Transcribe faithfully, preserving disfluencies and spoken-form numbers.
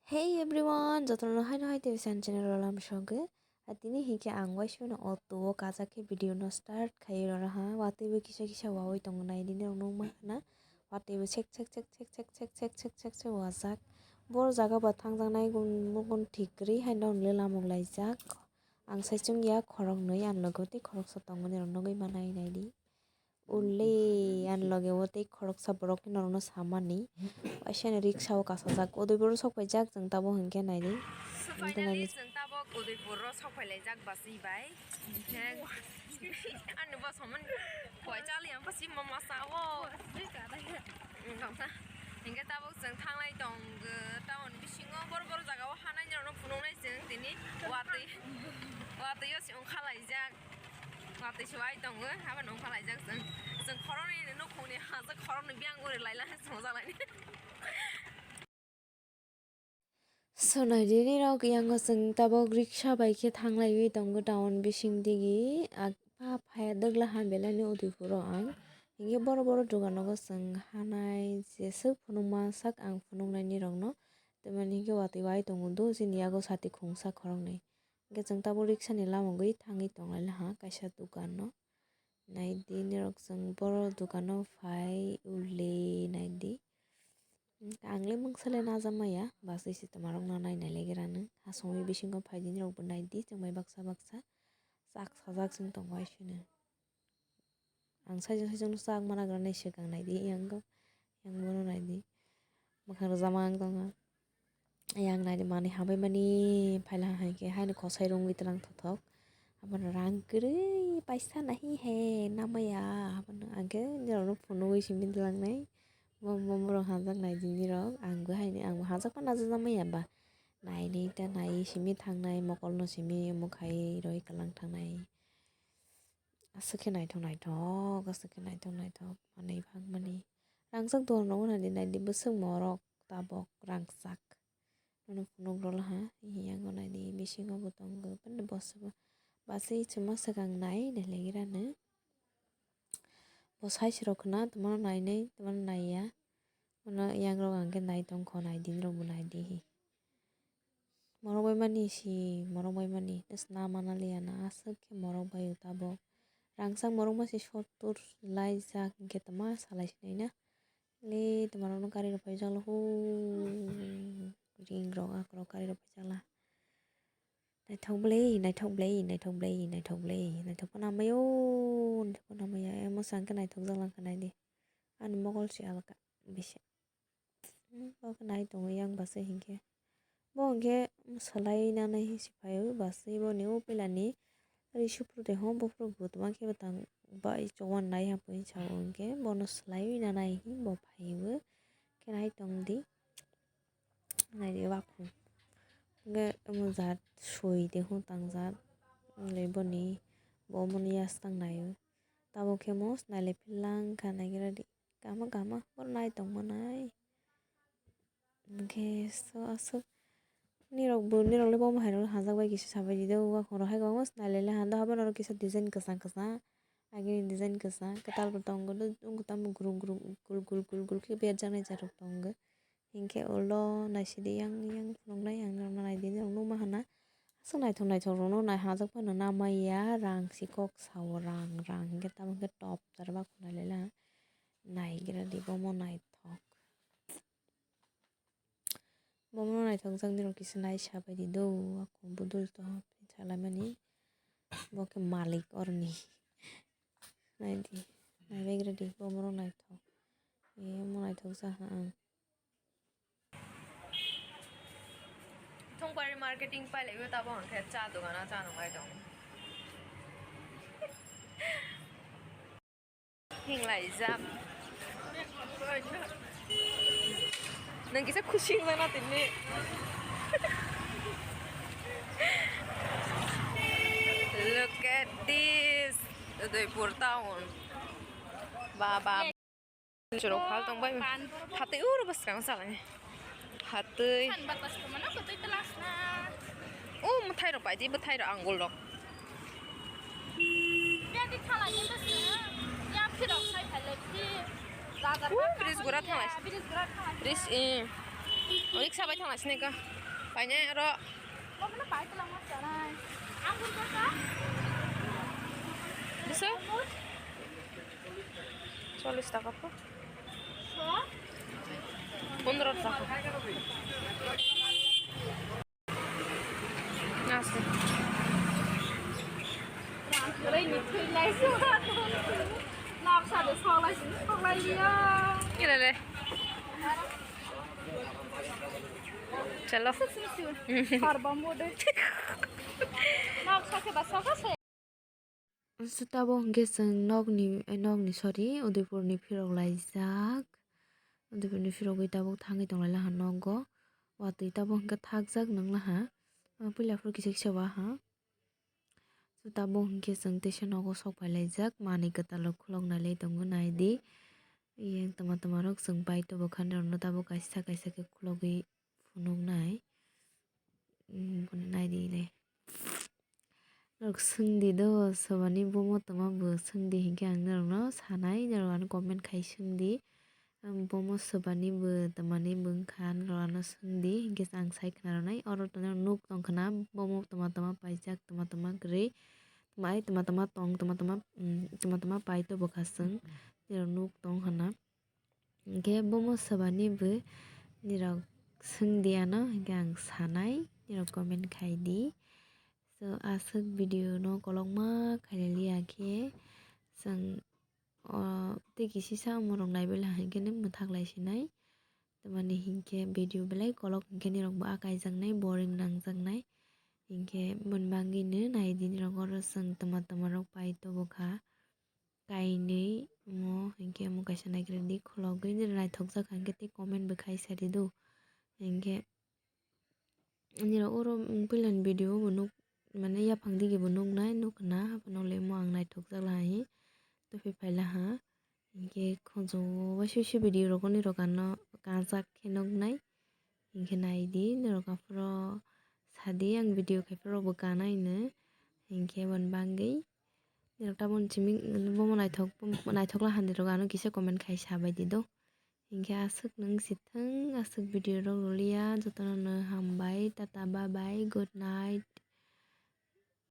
Hey everyone, jotono haino hai tei san channel o lam sogo. A tini hinkhe ang waisano auto o kajak khe video no start khai rwna ha. Watwi bo kisa kisa wawi tongo nai di norok nukma khna. Watwi bo sek sek sek sek wajak. Bor jaga bo thangjaknai gun mugun thik kwrwi haino lamuk laijak. Ang sai chwngya khoroknwi ani loge tei khoroksa tongmani rok nugwi manai nai di. Ule, ani loge o tei khoroksa borok norokno samani. Waisano riksha o kasajak. Udaipur o sok paijak chwng tabuk hinkhe nai di. So, finally, chwng tabuk Udaipur o sok pailaijak basi bai. Hinkhe ani bo somon koi chali ang basi mama sao. Hinkhe tabuk chwng thanglai tong, town bisingo bor bor jaga o hanai norokno phunuknai chwng tini watwi, watwi o se ongkhalaijak. Watwi se wai tongo, abo nung phalaijak chwng. Chwng khoroknwi nukhungni hajak khoroknwi biyang uri laila chwng jalani. So nai di nirok yango chwng tabuk riksha bai khe thanglaiwi tongo town bising digi. Ag-, pha phaya dwgla ha belai no Udaipur o ang. Hinkhe boro boro dogan nogo chwng hanai jeswk phunukma sak ang phunuknai nirokno. Tamoni hinkhe watwi wai tongo do chini yago sati khungsa khoroknwi. Hinkhe chwng tabuk riksani lamungwi thangwi tonglaina ha kaisa dukano. Naidi nirok chwng boro dukano phai ule naidi. Ang le mungsa le najakmaya, bwswi se twmarokno naina legerano. Hasongwi bisingo phaidi nirokbo naidi, chwng bai baksa baksa chak sajak chwng tongo aisino. Ang saichung saichung no chak mana gra nai swkang nai di, yang go, yang bono nai di. Mwkhang rwjak ma ang tongkha. Yang nai di manwi hambai mani phaila hai khe, haino kosai rwngwi twlang thothok. Abono rang kwrwi paisa nahi he namaya. Abono ang khe nirok no phunugwi simi twlang nai. Bo, bo, borok hajak nai di nirok. Ang bo haino, ang bo hajak pa najak maya ba. Nai nai ta nai simi thang nai, mokol no simi omo khai roi kwlang thang nai. Aswk khe naithok naithok, aswk khe naithok naithok manwi phangmani. Rangchak dukan rogo naidi, naidi bwswk morok tabok rangchak. Nono phunuk rwlaha, hiyango naidi bisingo bo tongo, bini bwswk bo bachai chwma swkang nai, nailaigirano. Bo size rok khna, twmano nainai, twmano naiya. Bono yangrok ang khe nai tongkho, naidi, norokbo naidi hi. Morok bai mani si, morok bai mani. Is na mana liya na, aswk khe morok bai o tabok. Rangchak morok ma si sottur laijak, hinkhe tama salai sinai na. Le, tama rok no gari rok paijak la, huu, ring rok, ak rok gari rok paijak la. Naithok ble, naithok ble, naithok ble, naithok ble, naithok phano hambai o, naithok phano hambai ya. Emo sa hwnkhe naithok jak lang kha nai di. Ani mokol se alka, bisi. Hmm, bo khe nai tongo yang bwsai hinkhe. Bo hinkhe swlai nanai hinwi se phai o bwsai boni o puila ni ri supru de ho buphuru bo tongma khe bwtang bai chowan nai ha hinwi sa o hinkhe bono swlaiwi nanai hinwi bo phai o khe nai tong di. Nai di wakhung hinkhe omo jat sui de ho tang jat le boni bo omo ni yas tang nai o tabuk khe mo swnaile philang kha nai gra di. Kama kama, oro nai tongma nai. Hinkhe so aswk nirok bo, nirok le bomo hai rok hajak bai kisa sabai di do, wakhung rok hai kwbangma swnaile le hando, habo norok kisa design kwchang kwchang, agini design kwchang, kwtal bo tongo do, wngkha tamo gurung gurung gul gul gul gul khe berjaknai jat rok tongo. Hinkhe ulo naisidi yang yang phunuknai ang norokno naidi norok nukma hana. Aswk naithok naithok rokno nai hajak phano namaiya rang si kok sao rang rang hinkhe tamo khe top jar bak phunai lela naigra di bomo naithok. Bomono naithok jak nirok kisa nai sabai di do ako budul to salaimani bo khe malik oroni naidi naibegra di bomono naithok emo naithok jak ha ang. Thongpari marketing pailaibo tabok hwnkhe cha dogano cha nunglai tongo. Hinglaijak. Nang kisa khusi wngna tini. Look at this. Udaipur town. Ba, ba. Churok phal tong bai. Hatwi uro bwskang salai. Hatwi. San batas ko mano ko twi tlasna. O mwthai rok bai di, bwthai rok angul rok. Ya di khala ni bwsna. Ya phirok sai phale phi. Dagar. O bridge gura thalai. Bridge gura thalai. Bridge, eh. Riksa bai thangna sini ka. Paine aro. Biso? Chollish taka po. Pondro taka. Nasi. Ilele. Chalo. Sarbamode. Nok sakhe ba sokha se. Tabuk hwnkhe chwng nokni, nokni, sorry, Udaipurni phirok laijak. Udaipurni phirogwi tabuk thangwi tonglaila ha nogo. Watwi tabuk hwnkhe thakjak nangla ha. Puila phuru kisa kisa wa ha. So tabuk hwnkhe chwng teisa nogo sok phailaijak. Manwi kwtal rok khulok nailai tongo, naidi. Iyang tama tama rok chwng pai tongo kha norokno tabuk kaisa kaisa khe khulogwi phunuknai. Naidi le. Norok swngdi do, sobani bomo tongma bo swngdi hinkhe ang norokno sanai, norok ano comment khai swngdi. Ang bomo sobani bo tongmani bo wngkha, norok ano swngdi hinkhe ang sai khna rwnai. Oro tongo nuk tongkhna, bomo tongma tongma paijak, tongma tongma kwrwi, tongma ai tongma tongma tong, tongma tongma, tongma tongma pai to bwkha chwng, norok nuk tongkhna. Hinkhe bomo sobani bo nirok swngdi ano, hinkhe ang sanai, nirok comment khaidi. So, aswk video no kolokma khailaliya khe chwng, o, tei kisisa omorok naibaila hinkhe nwng mwthak lai sinai. Tamani hinkhe video belai kolok hinkhe nirok bo a kaijaknai, boring nangjaknai. Hinkhe boni bagwino naidi nirok oro chwng tama tama rok pai tongo kha. Kainwi omo hinkhe omo kaisa naikradi khulogwi nini naithokjak hinkhe tei comment bo khai sadi do. Hinkhe nirok oro puilani video bo nuk mane yaphang dige bo nuknai nukna haphano le omo ang naithokjak laha hi tophi phai laha. Hinkhe khonjo waisa waisa video rogo nirok ano kanjak khe nuknai. Hinkhe naidi norok aphuru sadi ang video khai phuru bo kanai no. Hinkhe boni bagwi norok tabuk simi bomo naithok, naithok la handi rok ano kisa comment khai sabaidi do. Hinkhe aswk nwng sithwng aswk video rok rwliya jotono no hambai tata bye bye good night.